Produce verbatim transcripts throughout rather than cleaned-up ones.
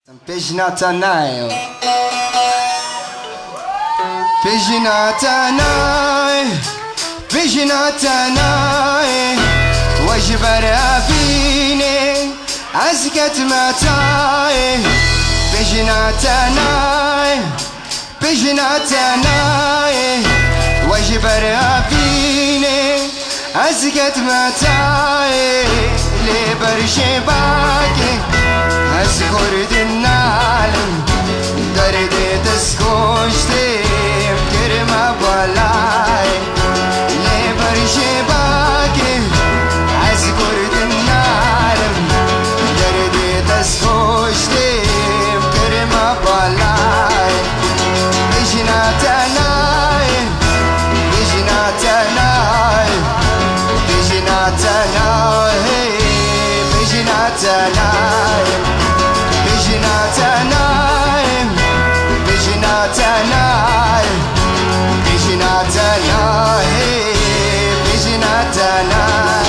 Pêjina te nayê. Pêjina te nayê. Pêjina te nayê. We ji ber evînê ez ketime tayê. Pêjina te nayê. Pêjina te nayê. We ji ber evînê ez ketime tayê. Lê ber şêbakê ez xurt nalim. Derdê destgoştê kirime balayê. Lê ber şêbakê ez xurt nalim. Derdê destgoştê kirime balayê. Pêjina te nayê. Pêjina te nayê. Pêjina te nayê. Pêjina te nayê. Pêjina te nayê. Pêjina te nayê. Pêjina te nayê. Pêjina te nayê.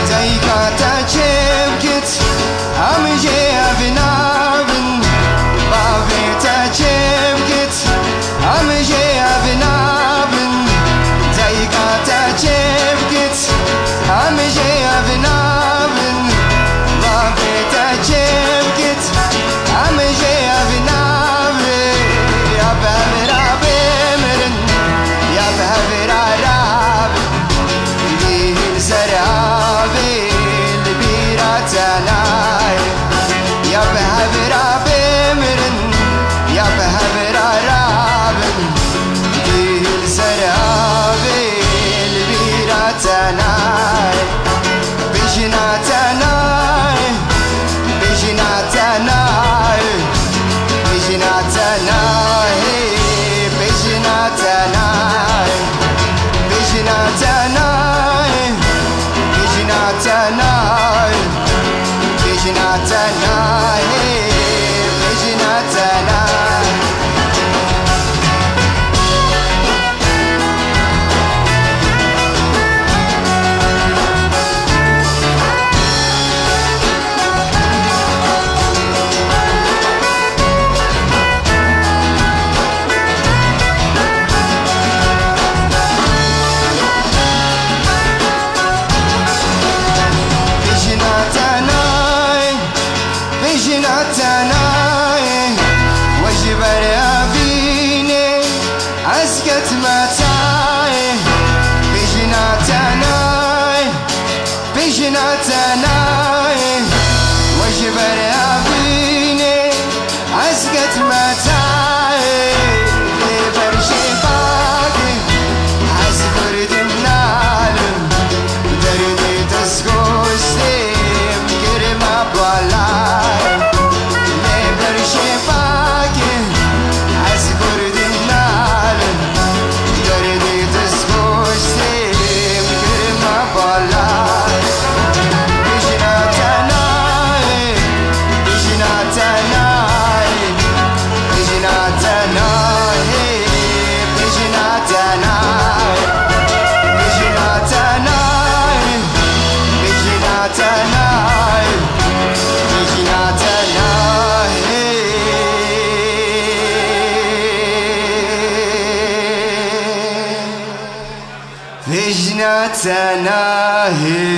Dayika te çêbkit, em jê ev nabin. Bavê te çêbkit, em jê ev nabin. Dayika te çêbkit, em jê ev nabin. Bavê te çêbkit, em jê ev nabin. Ya bi hev ra bimirin, ya bi hev ra rabin. Dîl ser avê li bîra te nayê. Ya bi hev ra bimirin, ya bi hev ra rabin. Dîl ser avê li bîra te nayê. Pêjina te nayê. Pêjina te nayê. Pêjina te nayê. Pêjina te nayê. Pêjina te nayê. Pêjina te nayê. Pêjina te nayê. Pêjina te nayê. Pêjina te nayê. Pêjina te nayê, we ji ber evînê ez ketime tayê. Pêjina te nayê, pêjina te nayê, we ji ber evînê ez ketime tayê. Lê ber şêbakê ez xurt nalim. Derdê destgoştê kirime balayê. Lê ber şêbakê ez xurt nalim. Derdê destgoştê kirime balayê. Pêjina te nayê, pêjina te nayê. Pêjina te nayê, pêjina te nayê. Pêjina te nayê, pêjina te nayê. Pêjina te nayê. Pêjina te nayê.